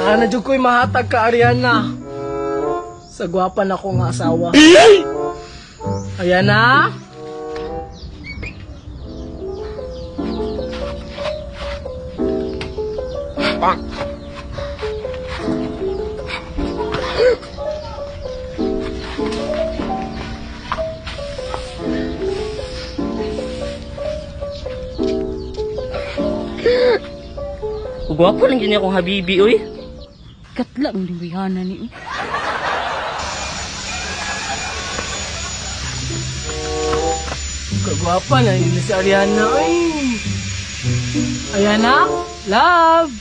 Naa na jud ko'y mahatag ka, Ariana. Sa gwapa na ko nga asawa. Ayan na. Gwapo lang gini akong habibi, uy. Katla ang liwihana ni. Kagwapa na yun si Ariana. Ay. Ariana, love.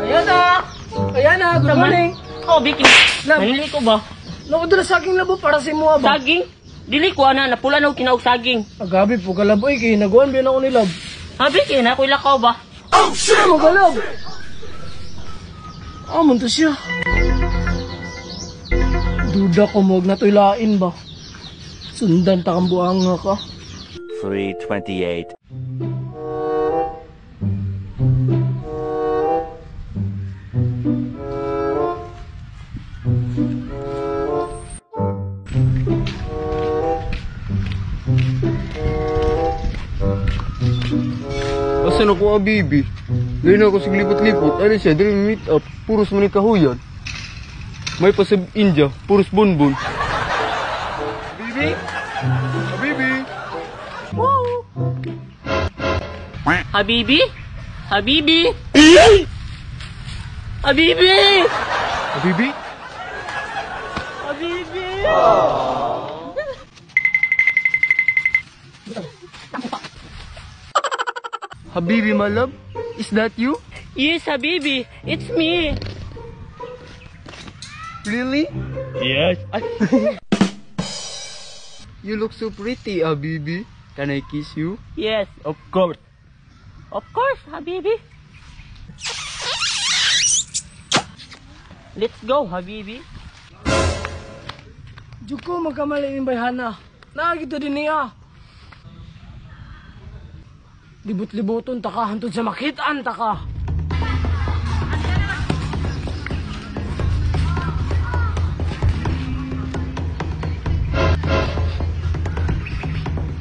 Ariana. Ariana, good morning. Oh, Vicky. Love. Nanili ko ba? Naku, dala sa aking labo para sa imuha ba? Saging? Dili ko ana, napula na og kinaog saging. Agabi po kalab oy kay naguan biyan ako ni love. Ha, Vicky, na ako'y lakaw ba? Oh shit, mo kalab. Ah, munto siya. Duda ko mo na to'y lain ba? Sundan ta kang buanga ka. 3:28. Asa na ko, habibi? Dali na ako sa lipot-lipot. Ano siya? Dali meet up. Puros man kahuyan. May pa sa India. Puros bonbon. Habibi? Habibi? Habibi? Habibi? Habibi! Habibi? Habibi! Habibi, my love? Is that you? Yes, Habibi. It's me. Really? Yes. You look so pretty, Habibi. Can I kiss you? Yes, of course. Of course, Habibi. Let's go, Habibi. Juko magkamali yung bayhana. Naagito din niya. Libot-liboton ta ka hantod sa makitaan ta ka.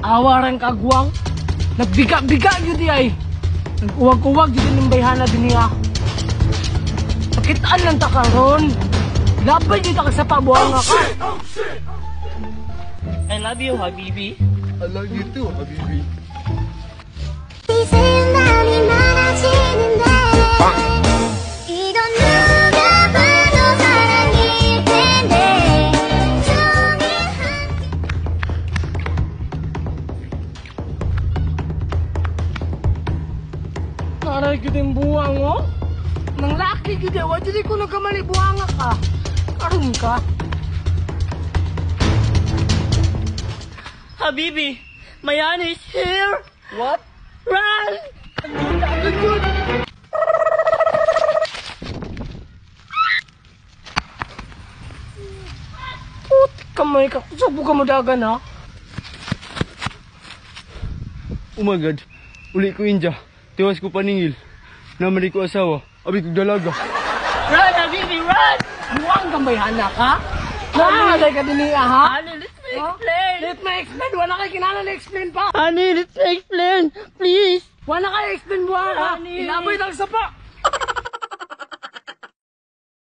Awarang kagwang. Nagbiga-biga yun di ay. Nag-uwag-uwag yun ng bayhana din niya. Makitaan lang ta ka ron. Laban yun ta ka sa pabuanga ka. I love you, Habibi. I love you too, Habibi. 마음이 많아지는데 이건 누가 봐도 사랑일 텐데 종일 함께 Naray gyud yung buwang, oh. Nang laki gyud eh. Wa jud ko nagkamali buwanga ka. Karon ka. Habibi, Mayana is here. What? Run! Good, good. Putik kamay ka. Subo ka mo dagan, ha? Oh my God. Uli ko India. Tiwas ko paningil. Naman ko asawa. Abi ko dalaga. Run, Habibi, run! Buwang kang bayhana ka? Nangalay ka din niya, ha? Honey, let me explain. Let me explain. Wala kay kinahanglan explain pa. Honey, let me explain. Please. Wala kay explain buwang, ha? Honey. Inaboy lang sa pa.